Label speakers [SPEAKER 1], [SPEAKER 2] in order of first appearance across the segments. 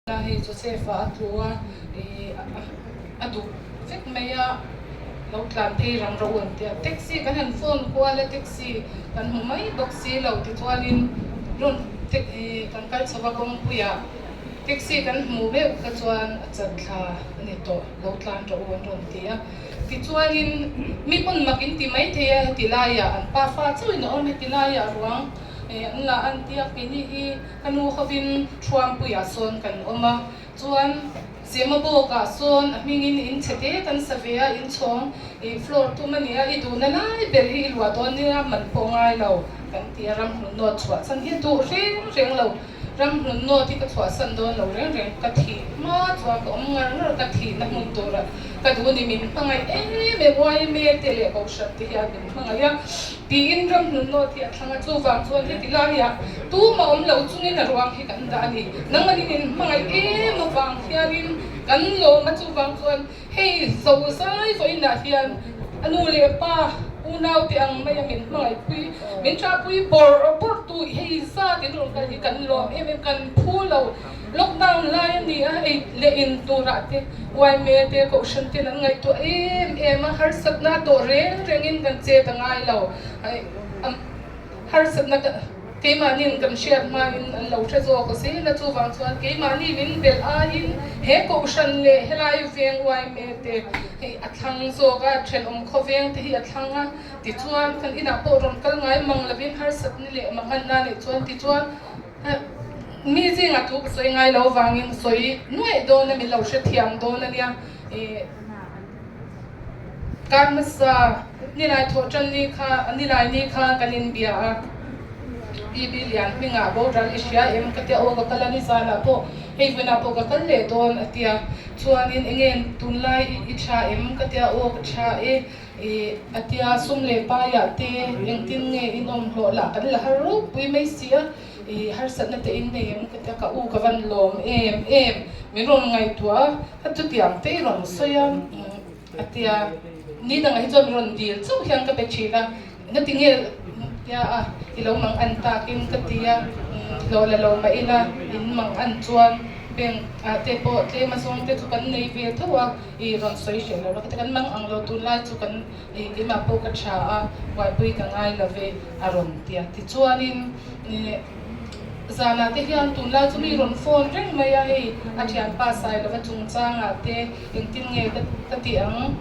[SPEAKER 1] Hei Joseph-a a tlu a, ih a duh vek mai a, lo tlan phei rang rawh u an ti a. Taxi kan han phone kual a, taxi kan hmu mai bawk si lo tichuanin rawn kan kal chho a kawngpuiah taxi kan hmu meuh kha chuan a chat thla a ni tawh, lo tlan rawh u an rawn ti a. Tichuanin mi pawn mak in ti mai thei a, heti laiah an pafa chauhin a awm, heti laiah ruang an la a an ti a, keini hi Ka nu hovin Thuampuiah sawn kan awm a, chuan Zemabawkah sawn a hmingin in chhe te kan sa ve a, inchhawng ih floor tum a nia, i duhna lai ber hi i luah dawn nia, man pawh ngai lo kan ti a, ramhlun nawt chhuahsan hi a duh reng reng lo, ramhlun nawt hi ka chhuahsan dawn lo reng reng, ka thih hma chuan ka awm ngar ngar, ka thihna hmun tura ka duh ni min hmangaih em em, yma te leh Kohhran te hian min hmangaih a. Tiin ramhlun nawt hi a thlang a, chuvang chuan heti laiah tumah awm lo chungin a ruang hi kan dah a ni. Nangmanin in hmangaih em avang hianin kan lawm a, chuvang chuan hei zozai vawiinah hian a nu leh pa unaute ang maia min hmangaihpui, min ṭahpui bawrh bawrh tu hei zat in rawn kal hi kan lawm em em, kan phu lo. Lockdown lai a ni a, ei leh in turah te yma te kohhran ten an ngaihtuah em em a, harsatna tawh reng rengin kan chet a ngai lo. Harsatna keimahniin kan hriat hmain an lo hre zawk a zel a, chuvang chuan keimahni min belh aiin he kohhran leh helai veng yma te hei a thlang zawk a, thenawm khawveng te hi a thlang a, tichuan kan inah pawh rawn kal ngai mang lovin harsatna leh manganna neih chuan tichuan Mi zingah thu ka sawi ngai lo vangin sawi nuaih dawn a, min lo hrethiam dawn a nia. Ih kar hmasa nilai thawh tan ni kha nilai ni khan kan inbia a, PB Lian hmingah boral i hria em ka tia aw ka kal a nizanah pawh hei vawiinah pawh ka kal leh dawn a tia chuanin enge tunlai i tha em ka tia aw ka tha e. I a tia sum leh paiah te engtin nge in awm hlawh lah kan la har ropui mai si a, i harsatna te in nei em ka tia ka u ka van lawm em em min rawn ngaihtuah a, ka chutiang te i rawn sawi a a tia ni dangah hi chuan min rawn dil chauh hian ka pe thin a, ngati nge tia a i lo mang an takin ka tia hlawh la lo mah ila in mang an chuan bank ah te pawh tlem azawng te chu kan nei ve tho a. I rawn sawi hreh lo la ka ti kan mang ang lo tunlai chu kan i keimah pawh ka tha a buaipui ka ngai lo ve a rawn ti a tichuanin i zanah te hian tunlai chu mi rawn phone reng mai a hei a thianpa Sailova chungchangah te engtin nge ka ka tih ang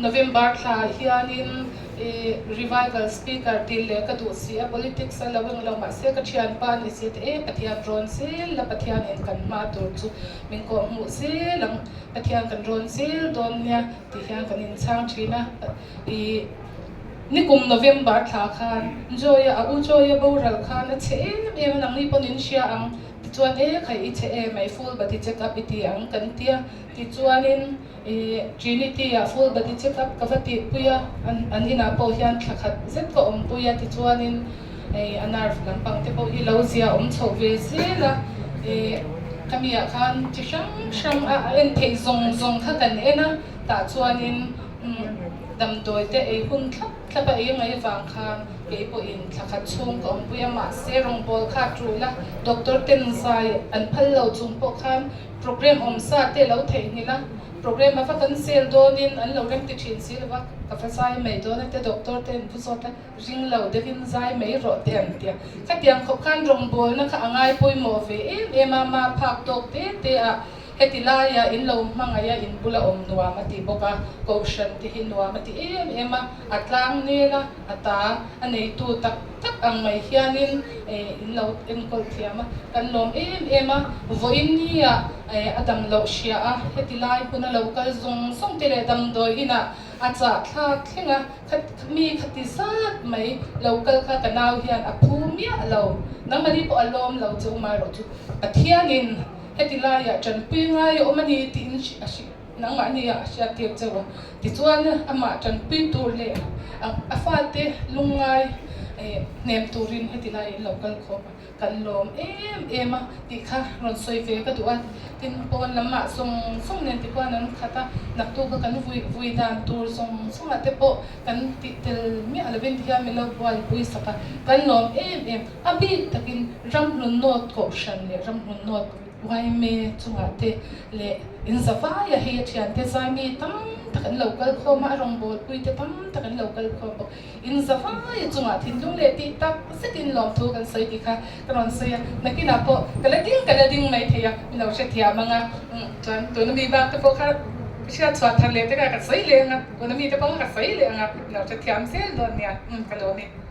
[SPEAKER 1] November thla hianin i revival speaker tih leh ka duh si a politics a lo eng lo mahse ka thianpa ni si te e Pathian rawn zel la Pathianin kan hma tur chu Min kawh hmuh zel ang, Pathian kan rawn zel dawn nia tih hian kan inchhang thin a. I nikum November thla khan Joy-a, a u Joy-a boral khan a chhe em em a, nangni pawn in hria ang. Tichuan e khai i chhe em ai, full body check up i ti ang kan ti a. Tichuanin I Trinity ah full body check up ka va tihpui a, an inah pawh hian thla khat zet ka awmpui a, tichuanin hei a nerve lampang te pawh hi lo zia awm chhoh ve zel a, ih khami ah khan chi hrang hrang a en theih zawng zawng kha kan en a, tah chuanin damdawi te ei hun thlap thlap a ei mai vang khan kei pawhin thla khat chhung ka awmpui a, mahse rawngbawl kha tul a, doctor ten zai an phal lo chung pawh khan Programme awm sa te lo theihnghilh a, programme a va kan sel dawnin an lo rem ti thin si lova, ka va zai mai dawn a te doctor te an pu zawt a, ring lo deuhin zai mai rawh te an ti a. Khatiang khawp khan rawngbawlna kha a ngai pawimawh ve em em a, ma phak tawk te te a heti laia in lo hmangaih a, in bula awm nuam a ti bawk a, kohhran te hi nuam a ti em em a, a tlang nel a, a ta a neitu tak tak ang mai hianin in lo enkawl thiam a, kan lawm em em a, vawiin nia a dam loh hria a, heti lai huna lo kal zawng zawng te leh damdawi inah a chah thlak thleng a, mi khati zat mai lo kal kha ka nau hian a phu miah lo, nangmahni pawh a lawm lo che u marawh chu Pathianin heti laiah tanpui ngai a awm a ni tiin a hrilh. Nangmahni ah a hriat tir cheu a, tichuan amah tanpui tur leh a fate lungngai hnem turin heti lai in lo kal khawm a, kan lawm em em a tih kha rawn sawi ve ka duh a, tin pawn lamah zawng zawng nen tikhuan an khat a, naktuk a kan vui vui dan tur zawng zawngah te pawh kan tih tel miah lovin tihian min lo buaipui sak a, kan lawm em em a bik takin Ramhlun North Kohhran leh Ramhlun North. Yma chungah te leh in zavaia hei a thiante zaimi tam tak an lo kal khawm a, a rawngbawlpui te tam tak an lo kal khawm bawk. In zavaia chungah thinlung leh tih tak zetin lawmthu kan sawi tih kha ka rawn sawi a, nakinah pawh ka la ding ka la ding mai thei a, min lo hrethiam ang a, chuan tuna mi bak te pawh kha ka hriat chhuah thar leh te kha ka sawi leh ang a, tuna mi te pawh kha ka sawi leh ang a, min lo hrethiam zel dawn nia, ka lawm e.